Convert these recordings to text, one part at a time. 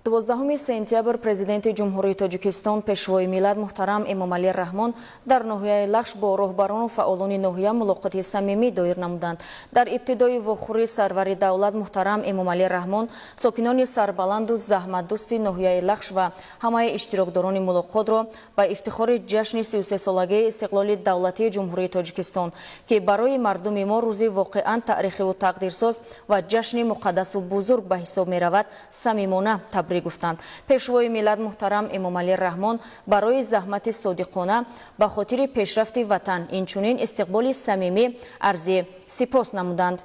12 сентябр Президенти Ҷумҳурии Тоҷикистон, Пешвои миллат муҳтарам Эмомалӣ Раҳмон дар ноҳияи Лахш бо роҳбарону фаъолони ноҳия мулоқоти самимӣ доир намуданд. Дар ибтидои вохӯрӣ сарвари давлат муҳтарам Эмомалӣ Раҳмон сокинони сарбаланду заҳматдӯсти ноҳияи Лахш ва ҳамаи иштирокдорони мулоқотро ба ифтихори ҷашни 33-солагии истиқлоли давлатии Ҷумҳурии Тоҷикистон, ки барои мардуми мо рӯзи воқеан таърихиву тақдирсоз ва ҷашни муқаддасу бузург ба ҳисоб меравад, самимона табрик гуфтанд. Пешвои миллат муҳтарам Эмомалӣ Раҳмон барои заҳмати содиқона ба хотири пешрафти ватан, инчунин истиқболи самимӣ арзи сипос намуданд.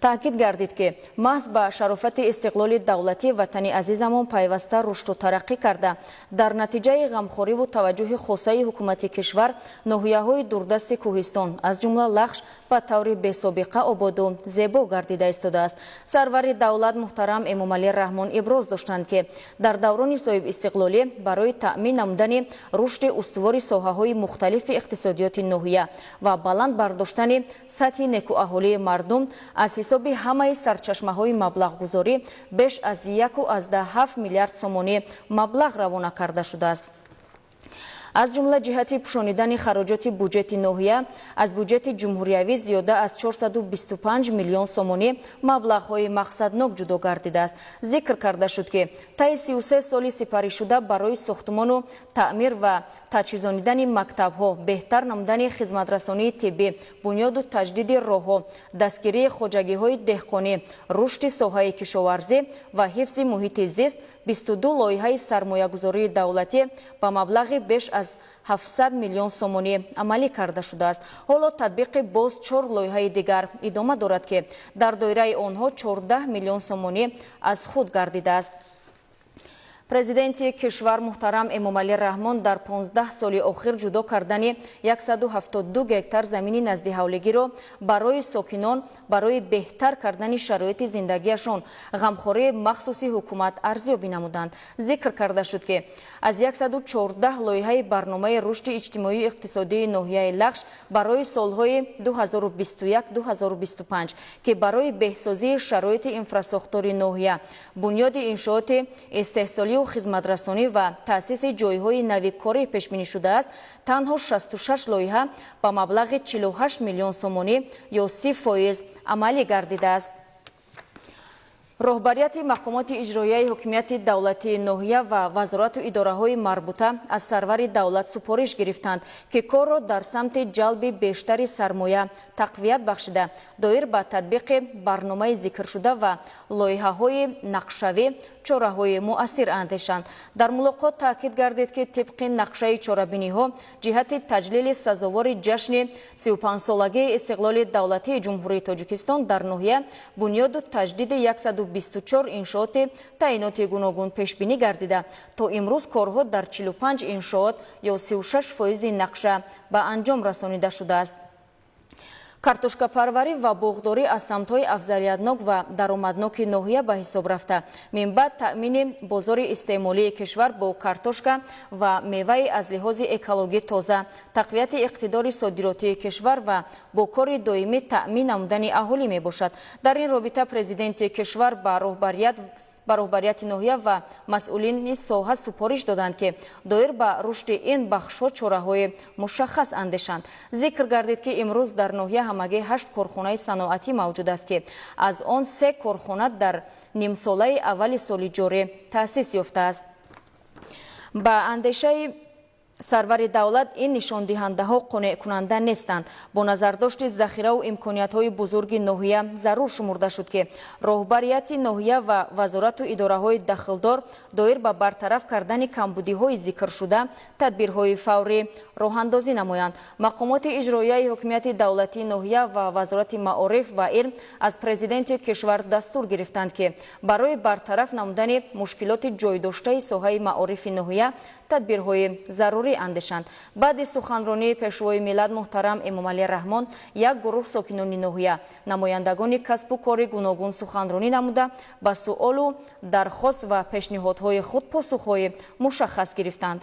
Таъкид гардид, ки маҳз ба шарофати истиқлоли давлатӣ ватани азизамон пайваста рушду тараққӣ карда, дар натиҷаи ғамхориву таваҷҷӯҳи хосаи ҳукумати кишвар ноҳияҳои дурдасти кӯҳистон, аз ҷумла Лахш, ба таври бесобиқа ободу зебо гардида истодааст. Сарвари давлат муҳтарам Эмомалӣ Раҳмон иброз доштанд, ки дар даврони соҳибистиқлолӣ барои таъмин намудани рушди устувори соҳаҳои мухталифи иқтисодиёти ноҳия ва баланд бардоштани сатҳи некуаҳолии мардум аз ҳисоби ҳамаи сарчашмаҳои маблағгузорӣ беш аз 1,7 миллиард сомонӣ маблағ равона карда шудааст. Аз ҷумла ҷиҳати пӯшонидани хароҷоти буҷети ноҳия аз буҷети ҷумҳуриявӣ зиёда аз 425 миллион сомонӣ маблағҳои мақсаднок ҷудо гардидааст. Зикр карда шуд, ки таи 33 соли сипаришуда барои сохтмону таъмир ва таҷҳизонидани мактабҳо, беҳтар намудани хизматрасонии тиббӣ, бунёду таҷдиди роҳҳо, дастгирии хоҷагиҳои деҳқонӣ, рушди соҳаи кишоварзӣ ва ҳифзи муҳити зист 22 лоиҳаи сармоягузории давлатӣ ба маблағи беш аз 700 миллион сомонӣ амалӣ карда шудааст. Ҳоло татбиқи боз чор лоиҳаи дигар идома дорад, ки дар доираи онҳо 14 миллион сомонӣ аз худ гардидааст. Президенти кишвар муҳтарам Эмомалӣ Раҳмон дар 15 соли охир ҷудо кардани 172 гектар замини наздиҳавлигиро барои сокинон барои беҳтар кардани шароити зиндагиашон ғамхории махсуси ҳукумат арзёбӣ намуданд. Зикр карда шуд, ки аз 114 лоиҳаи барномаи рушди иҷтимоию иқтисодии ноҳияи Лахш барои солҳои 2021-2025, ки барои беҳсозии шароити инфрасохтори ноҳия, бунёди иншооти истеҳсолию хизматрасонӣ ва таъсиси ҷойҳои нави корӣ пешбинӣ шудааст, танҳо 66 лоиҳа ба маблағи 48 миллион сомонӣ ё 30% амалӣ гардидааст. Роҳбарияти мақомоти иҷроияи ҳокимияти давлатии ноҳия ва вазорату идораҳои марбута аз сарвари давлат супориш гирифтанд, ки корро дар самти ҷалби бештари сармоя тақвият бахшида, доир ба татбиқи барномаи зикршуда ва лоиҳаҳои нақшавӣ чораҳои муассир андешанд. Дар мулоқот таъкид гардид, ки тибқи нақшаи чорабиниҳо ҷиҳати таҷлили сазовори ҷашни 35-солагии истиқлоли давлатии Ҷумҳурии Тоҷикистон дар ноҳия бунёду таҷдиди 124 иншооти таъиноти гуногун пешбинӣ гардида, то имрӯз корҳо дар 45 иншоот ё 36 фоизи нақша ба анҷом расонида шудааст. Картошкапарварӣ ва боғдорӣ аз самтҳои афзалиятнок ва даромадноки ноҳия ба ҳисоб рафта, минбаъд таъмини бозори истеъмолии кишвар бо картошка ва меваи аз лиҳози экологӣ тоза, тақвияти иқтидори содиротии кишвар ва бо кори доимӣ таъмин намудани аҳолӣ мебошад. Дар ин робита президенти кишвар ба роҳбарияти ноҳия ва масъулини соҳа супориш доданд, ки доир ба рушди ин бахшҳо чораҳои мушаххас андешанд. Зикр гардид, ки имрӯз дар ноҳия ҳамагӣ ҳашт корхонаи саноатӣ мавҷуд аст, ки аз он се корхона дар нимсолаи аввали соли ҷорӣ таъсис ёфтааст. Ба андешаи сарвари давлат, ин нишондиҳандаҳо қонеъкунанда нестанд. Бо назардошти захираву имкониятҳои бузурги ноҳия зарур шумурда шуд, ки роҳбарияти ноҳия ва вазорату идораҳои дахлдор доир ба бартараф кардани камбудиҳои зикршуда тадбирҳои фаврӣ роҳандозӣ намоянд. Мақомоти иҷроияи ҳокимияти давлатии ноҳия ва Вазорати маориф ва илм аз президенти кишвар дастур гирифтанд, ки барои бартараф намудани мушкилоти ҷойдоштаи соҳаи маорифи ноҳия тадбирҳои зарурӣ андешанд. Баъди суханронии Пешвои миллат муҳтарам Эмомалӣ Раҳмон як гурӯҳ сокинони ноҳия, намояндагони касбу кори гуногун суханронӣ намуда, ба суолу дархост ва пешниҳодҳои худ посухҳои мушаххас гирифтанд.